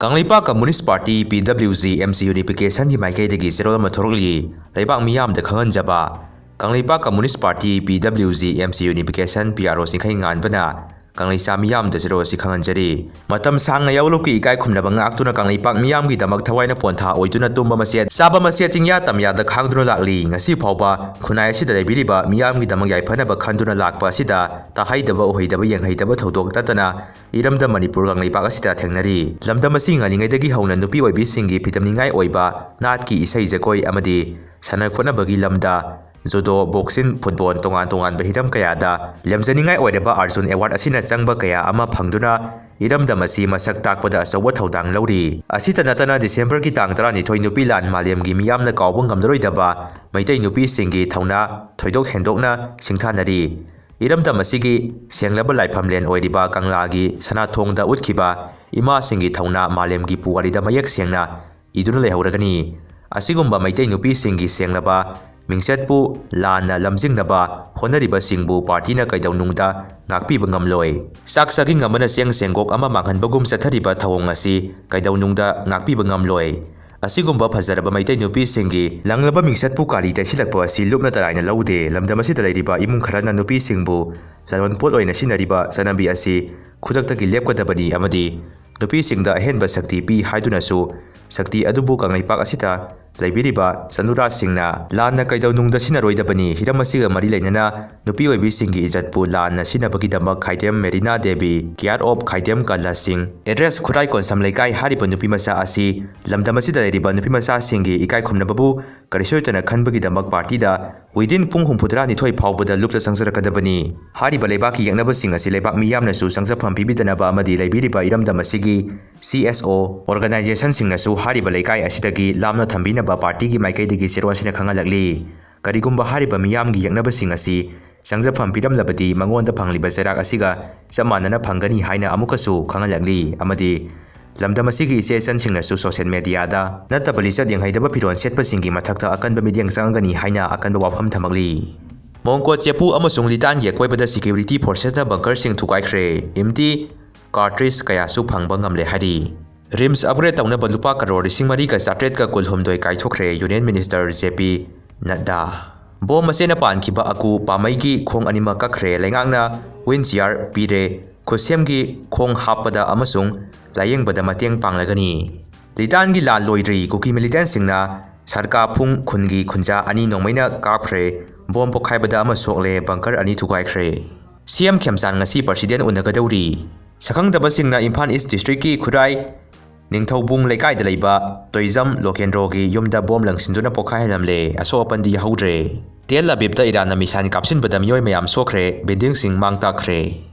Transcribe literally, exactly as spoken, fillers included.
Kangleipak communist party, ꯄꯤ W G, M C ꯌꯨꯅꯤꯐꯤꯀꯦꯁꯟꯒꯤ ꯃꯥꯏꯀꯩꯗꯒꯤ ꯆꯦꯔꯣꯜ ꯑꯃ ꯊꯣꯔꯛꯂꯤ꯫ ꯂꯩꯕꯥꯛ ꯃꯤꯌꯥꯝꯗ ꯈꯪꯍꯟꯖꯕ꯫ ꯀꯪꯂꯩꯄꯥꯛ ꯀꯝꯃꯨꯅꯤꯁ ꯄꯥꯔꯇꯤ, ꯄꯤ W G, M C ꯌꯨꯅꯤꯐꯤꯀꯦꯁꯟ, P R ꯑꯣ ꯆꯤꯡꯈꯩꯉꯥꯟꯕꯅ ꯀꯪꯂꯩꯆꯥ ꯃꯤꯌꯥꯝꯗ ꯆꯦꯔꯣꯜ ꯑꯁꯤ ꯈꯪꯍꯟꯖꯔꯤ꯫ ꯃꯇꯝ ꯁꯥꯡꯅ ꯌꯥꯑꯣꯂꯨꯞꯀꯤ ꯏꯀꯥꯏ ꯈꯨꯝꯅꯕ ꯉꯥꯛꯇꯨꯅ ꯀꯪꯂꯩꯄꯥꯛ ꯃꯤꯌꯥꯝꯒꯤꯗꯃꯛ ꯊꯋꯥꯏꯅ ꯄꯣꯟꯊꯥ ꯑꯣꯏꯗꯨꯅ ꯇꯨꯝꯕ ꯃꯆꯦꯠ, ꯆꯥꯕ ꯃꯆꯦꯠ, ꯆꯤꯡꯌꯥ ꯇꯝꯌꯥꯗ ꯈꯥꯡꯗꯨꯅ ꯂꯥꯛꯂꯤ꯫ ꯉꯁꯤ ꯐꯥꯎꯕ ꯈꯨꯟꯅꯥꯏ ꯑꯁꯤꯗ ꯂꯩꯕꯤꯔꯤꯕ ꯃꯤꯌꯥꯝꯒꯤꯗꯃꯛ ꯌꯥꯏꯐꯅꯕ ꯈꯟꯗꯨꯅ ꯂꯥꯛꯄ ꯑꯁꯤꯗ ꯇꯥꯍꯩꯗꯕ, ꯎꯍꯩꯗꯕ, ꯌꯦꯡꯍꯩꯗꯕ ꯊꯧꯗꯣꯛ ꯅꯠꯇꯅ ꯏꯔꯝꯗꯝ ꯃꯅꯤꯄꯨꯔ ꯀꯪꯂꯩꯄꯥꯛ ꯑꯁꯤꯗ ꯊꯦꯡꯅꯔꯤ꯫ ꯂꯝꯗꯝ ꯑꯁꯤ ꯉꯜꯂꯤꯉꯩꯗꯒꯤ ꯍꯧꯅ ꯅꯨꯄꯤ ꯑꯣꯏꯕꯤꯁꯤꯡꯒꯤ ꯐꯤꯗꯝꯅꯤꯡꯉꯥꯏ ꯑꯣꯏꯕ ꯅꯥꯠꯀꯤ ꯏꯁꯩ ꯖꯒꯣꯏ ꯑꯃꯗꯤ ꯁꯥꯟꯅ ꯈꯣꯠꯅꯕꯒꯤ ꯂꯝꯗ ꯖꯨꯗꯣ, ꯕꯣꯛꯁꯤꯡ, ꯐꯨꯠꯕꯣꯜ, ꯇꯣꯉꯥꯟ ꯇꯣꯉꯥꯟꯕ ꯍꯤꯔꯝ ꯀꯌꯥꯗ ꯂꯦꯝꯖꯅꯤꯡꯉꯥꯏ ꯑꯣꯏꯔꯕ ꯑꯔꯖꯨꯟ ꯑꯦꯋꯥꯔꯗ ꯑꯁꯤꯅꯆꯪꯕ ꯀꯌꯥ ꯑꯃ ꯐꯪꯗꯨꯅ ꯏꯔꯝꯗꯝ ꯑꯁꯤ ꯃꯁꯛ ꯇꯥꯛꯄꯗ ꯑꯆꯧꯕ ꯊꯧꯗꯥꯡ ꯂꯧꯔꯤ꯫ ꯑꯁꯤꯇ ꯅꯠꯇꯅ ꯗꯤꯁꯦꯝꯕꯔꯒꯤ ꯇꯥꯡ ꯇꯔꯥꯅꯤꯊꯣꯏ ꯅꯨꯄꯤ ꯂꯥꯟ ꯃꯥꯂꯦꯝꯒꯤ ꯃꯤꯌꯥꯝꯅ ꯀꯥꯎꯕ ꯉꯝꯂꯔꯣꯏꯗꯕ ꯃꯩꯇꯩ ꯅꯨꯄꯤꯁꯤꯡꯒꯤ ꯊꯧꯅꯥ ꯊꯣꯏꯗꯣꯛ ꯍꯦꯟꯗꯣꯛꯅ ꯁꯤꯡꯊꯥꯅꯔꯤ꯫ ꯏꯔꯝꯗꯝ ꯑꯁꯤꯒꯤ ꯁꯦꯡꯂꯕ ꯂꯥꯏꯐꯝꯂꯦꯟ ꯑꯣꯏꯔꯤꯕ ꯀꯪꯂꯥꯒꯤ ꯁꯅꯥꯊꯣꯡꯗ ꯎꯠꯈꯤꯕ ꯏꯃꯥꯁꯤꯡꯒꯤ ꯊꯧꯅꯥ ꯃꯥꯂꯦꯝꯒꯤ ꯄꯨꯋꯥꯔꯤꯗ ꯃꯌꯦꯛ ꯁꯦꯡꯅ ꯏꯗꯨꯅ ꯂꯩꯍꯧꯔꯒꯅꯤ꯫ ꯑꯁꯤꯒꯨꯝꯕ ꯃꯩꯇꯩ ꯅꯨꯄꯤꯁꯤꯡꯒꯤ ꯁꯦꯡꯂꯕ ꯃꯤꯡꯆꯠꯄꯨ ꯂꯥꯟꯅ ꯂꯝꯖꯤꯡꯅꯕ ꯍꯣꯠꯅꯔꯤꯕꯁꯤꯡꯕꯨ ꯄꯥꯔꯇꯤꯅ ꯀꯩꯗꯧꯅꯨꯡꯗ ꯉꯥꯛꯄꯤꯕ ꯉꯝꯂꯣꯏ꯫ ꯆꯥꯛ ꯆꯥꯛꯏꯪ ꯑꯃꯅ ꯆꯦꯡ ꯆꯦꯡꯒꯣꯛ ꯑꯃ ꯃꯥꯡꯍꯟꯕꯒꯨꯝ ꯆꯠꯊꯔꯤꯕ ꯊꯧꯑꯣꯡ ꯑꯁꯤ ꯀꯩꯗꯧꯅꯨꯡꯗ ꯉꯥꯛꯄꯤꯕ ꯉꯝꯂꯣꯏ꯫ ꯑꯁꯤꯒꯨꯝꯕ ꯐꯖꯔꯕ ꯃꯩꯇꯩ ꯅꯨꯄꯤꯁꯤꯡꯒꯤ ꯂꯪꯂꯕ ꯃꯤꯡꯆꯠꯄꯨ ꯀꯥꯔꯤ ꯇꯩꯁꯤꯜꯂꯛꯄ ꯑꯁꯤ ꯂꯨꯞꯅ ꯇꯔꯥꯏꯅ ꯂꯧꯗꯦ꯫ ꯂꯝꯗꯝ ꯑꯁꯤꯗ ꯂꯩꯔꯤꯕ ꯏꯃꯨꯡ ꯈꯔꯅ ꯅꯨꯄꯤꯁꯤꯡꯕꯨ ꯂꯂꯣꯟꯄꯣꯠ ꯑꯣꯏꯅ ꯁꯤꯖꯤꯟꯅꯔꯤꯕ ꯆꯠꯅꯕꯤ ꯑꯁꯤ ꯈꯨꯗꯛꯇꯒꯤ ꯂꯦꯞꯀꯗꯕꯅꯤ ꯑꯃꯗꯤ ꯅꯨꯄꯤꯁꯤꯡꯗ ꯑꯍꯦꯟꯕ ꯁꯛꯇꯤ ꯄꯤ ꯍꯥꯏꯗꯨꯅꯁꯨ ꯁꯛꯇꯤ ꯑꯗꯨꯕꯨ ꯀꯪꯂꯩꯄꯥꯛ ꯑꯁꯤꯗ ꯂꯩꯕꯤꯔꯤꯕ ꯆꯅꯨꯔꯥꯁꯤꯡꯅ ꯂꯥꯟꯅ ꯀꯩꯗꯧꯅꯨꯡꯗ ꯁꯤꯖꯤꯟꯅꯔꯣꯏꯗꯕꯅꯤ꯫ ꯍꯤꯔꯝ ꯑꯁꯤꯒ ꯃꯔꯤ ꯂꯩꯅꯅ ꯅꯨꯄꯤ ꯑꯣꯏꯕꯤꯁꯤꯡꯒꯤ ꯏꯖꯠꯄꯨ ꯂꯥꯟꯅ ꯁꯤꯖꯤꯟꯅꯕꯒꯤꯗꯃꯛ Khaidem Merina Devi, care of Khaidem Kala Sing, address ꯈꯨꯔꯥꯏ ꯀꯣꯟꯁꯝ ꯂꯩꯀꯥꯏ ꯍꯥꯏꯔꯤꯕ ꯅꯨꯄꯤꯃꯆꯥ ꯑꯁꯤ ꯂꯝꯗꯝ ꯑꯁꯤꯗ ꯂꯩꯔꯤꯕ ꯅꯨꯄꯤꯃꯆꯥꯁꯤꯡꯒꯤ ꯏꯀꯥꯏ ꯈꯨꯝꯅꯕꯕꯨ ꯀꯔꯤꯁꯨ ꯂꯩꯇꯅ ꯈꯟꯕꯒꯤꯗꯃꯛ ꯄꯥꯔꯇꯤꯗ within ꯄꯨꯡ ꯍꯨꯝꯐꯨꯇꯔꯥꯅꯤꯊꯣꯏ ꯐꯥꯎꯕꯗ ꯂꯨꯞꯇ ꯆꯪꯖꯔꯛꯀꯗꯕꯅꯤ꯫ ꯍꯥꯏꯔꯤꯕ ꯂꯩꯕꯥꯛꯀꯤ ꯌꯦꯛꯅꯕꯁꯤꯡ ꯑꯁꯤ ꯂꯩꯕꯥꯛ ꯃꯤꯌꯥꯝꯅꯁꯨ ꯆꯪꯖꯐꯝ ꯄꯤꯕꯤꯗꯅꯕ ꯑꯃꯗꯤ ꯂꯩꯕꯤꯔꯤꯕ ꯏꯔꯝꯗꯝ ꯑꯁꯤꯒꯤ ꯁꯤ ꯑꯦꯁ ꯑꯣ ꯑꯣꯔꯒꯅꯥꯏꯖꯦꯁꯟꯁꯤꯡꯅꯁꯨ ꯍꯥꯏꯔꯤꯕ ꯂꯩꯀꯥꯏ ꯑꯁꯤꯗꯒꯤ ꯂꯥꯞꯅ ꯊꯝꯕꯤꯅꯕ ꯄꯥꯔꯇꯤꯒꯤ ꯃꯥꯏꯀꯩꯗꯒꯤ ꯆꯦꯔꯣꯜꯁꯤꯅ ꯈꯪꯍꯜꯂꯛꯂꯤ꯫ ꯀꯔꯤꯒꯨꯝꯕ ꯍꯥꯏꯔꯤꯕ ꯃꯤꯌꯥꯝꯒꯤ ꯌꯦꯛꯅꯕꯁꯤꯡ ꯑꯁꯤ ꯆꯪꯖꯐꯝ ꯄꯤꯔꯝꯂꯕꯗꯤ ꯃꯉꯣꯟꯗ ꯐꯪꯂꯤꯕ ꯆꯩꯔꯥꯛ ꯑꯁꯤꯒ ꯆꯞ ꯃꯥꯟꯅꯅ ꯐꯪꯒꯅꯤ ꯍꯥꯏꯅ ꯑꯃꯨꯛꯀꯁꯨ ꯈꯪꯍꯜꯂꯛꯂꯤ꯫ ꯑꯃꯗꯤ ꯂꯝꯗꯝ ꯑꯁꯤꯒꯤ ꯏꯆꯦ ꯏꯆꯟꯁꯤꯡꯅꯁꯨ ꯁꯣꯁꯤꯌꯦꯜ ꯃꯦꯗꯤꯌꯥꯗ ꯅꯠꯇꯕ ꯂꯤꯆꯠ ꯌꯦꯡꯍꯩꯗꯕ ꯐꯤꯔꯣꯜ ꯁꯦꯠꯄꯁꯤꯡꯒꯤ ꯃꯊꯛꯇ ꯑꯀꯟꯕ ꯃꯤꯠꯌꯦꯡ ꯆꯪꯒꯅꯤ ꯍꯥꯏꯅ ꯑꯀꯟꯕ ꯋꯥꯐꯝ ꯊꯝꯃꯛꯂꯤ꯫ ꯃꯣꯡꯀꯣꯠ ꯆꯦꯄꯨ ꯑꯃꯁꯨꯡ ꯂꯤꯇꯥꯟꯒꯤ ꯑꯀꯣꯏꯕꯗ ꯁꯦꯀ꯭ꯌꯨꯔꯤꯇꯤ ꯐꯣꯔꯁꯦꯁꯅ ꯕꯪꯀꯔꯁꯤꯡ ꯊꯨꯒꯥꯏꯈ꯭ꯔꯦ꯫ ꯏꯝꯇꯤ ꯀꯥꯔꯇ꯭ꯔꯤꯖ ꯀꯌꯥꯁꯨ ꯐꯪꯕ ꯉꯝꯂꯦ ꯍꯥꯏꯔꯤ꯫ ꯔꯤꯝꯁ ꯑꯞꯒ꯭ꯔꯦꯗ ꯇꯧꯅꯕ ꯂꯨꯄꯥ ꯀꯔꯣꯔ ꯂꯤꯁꯤꯡ ꯃꯔꯤꯒ ꯆꯥꯇ꯭ꯔꯦꯠꯀ ꯀꯨꯟꯍꯨꯝꯗꯣꯏ ꯀꯥꯏꯊꯣꯛꯈ꯭ꯔꯦ ꯌꯨꯅꯤꯌꯟ ꯃꯤꯅꯤꯁꯇꯔ ꯖꯦ ꯄꯤ ꯅꯗ꯭ꯗꯥ꯫ ꯕꯣꯝ ꯃꯆꯦꯅ ꯄꯥꯟꯈꯤꯕ ꯑꯀꯨ ꯄꯥꯃꯩꯒꯤ ꯈꯣꯡ ꯑꯅꯤꯃꯛ ꯀꯛꯈ꯭ꯔꯦ꯫ ꯂꯩꯉꯥꯛꯅ ꯋꯤꯟ ꯆꯤꯌꯥꯔ ꯄꯤꯔꯦ꯫ ꯈꯨꯠꯁꯦꯝꯒꯤ ꯈꯣꯡ ꯍꯥꯞꯄꯗ ꯑꯃꯁꯨꯡ ꯂꯥꯌꯦꯡꯕꯗ ꯃꯇꯦꯡ ꯄꯥꯡꯂꯒꯅꯤ꯫ ꯂꯤꯇꯥꯟꯒꯤ ꯂꯥꯟ ꯂꯣꯏꯗ꯭ꯔꯤ꯫ ꯀꯨꯀꯤ ꯃꯤꯂꯤꯇꯦꯟꯁꯤꯡꯅ ꯁꯔꯀꯥ ꯐꯨꯡ ꯈꯨꯟꯒꯤ ꯈꯨꯟꯖꯥ ꯑꯅꯤ ꯅꯣꯡꯃꯩꯅ ꯀꯥꯞꯈ꯭ꯔꯦ꯫ ꯕꯣꯝ ꯄꯣꯈꯥꯏꯕꯗ ꯑꯃ ꯁꯣꯛꯂꯦ꯫ ꯕꯪꯀꯔ ꯑꯅꯤ ꯊꯨꯒꯥꯏꯈ꯭ꯔꯦ꯫ ꯁꯤ ꯑꯦꯝ ꯈꯦꯝꯆꯥꯟ ꯉꯁꯤ ꯄ꯭ꯔꯁꯤꯗꯦꯟ ꯎꯅꯒꯗꯧꯔꯤ꯫ ꯁꯛꯈꯪꯗꯕꯁꯤꯡꯅ ꯏꯝꯐꯥꯜ ꯏꯁ ꯗꯤꯁꯇ꯭ꯔꯤꯛꯀꯤ ꯈꯨꯔꯥꯏ ꯅꯤꯡꯊꯧꯕꯨꯡ ꯂꯩꯀꯥꯏꯗ ꯂꯩꯕ ꯇꯣꯏꯖꯝ ꯂꯣꯀꯦꯟꯗ꯭ꯔꯣꯒꯤ ꯌꯨꯝꯗ ꯕꯣꯝ ꯂꯪꯁꯤꯟꯗꯨꯅ ꯄꯣꯈꯥꯏꯍꯜꯂꯝꯂꯦ꯫ ꯑꯁꯣꯛ ꯑꯄꯟꯗꯤ ꯌꯥꯍꯧꯗ꯭ꯔꯦ꯫ ꯇꯦꯜ ꯑꯕꯤꯕꯇ ꯏꯔꯥꯟꯅ ꯃꯤꯁꯥꯏꯜ ꯀꯥꯞꯁꯤꯟꯕꯗ ꯃꯤꯑꯣꯏ ꯃꯌꯥꯝ ꯁꯣꯛꯈ꯭ꯔꯦ꯫ ꯕꯤꯜꯗꯤꯡꯁꯤꯡ ꯃꯥꯡ ꯇꯥꯛꯈ꯭ꯔꯦ꯫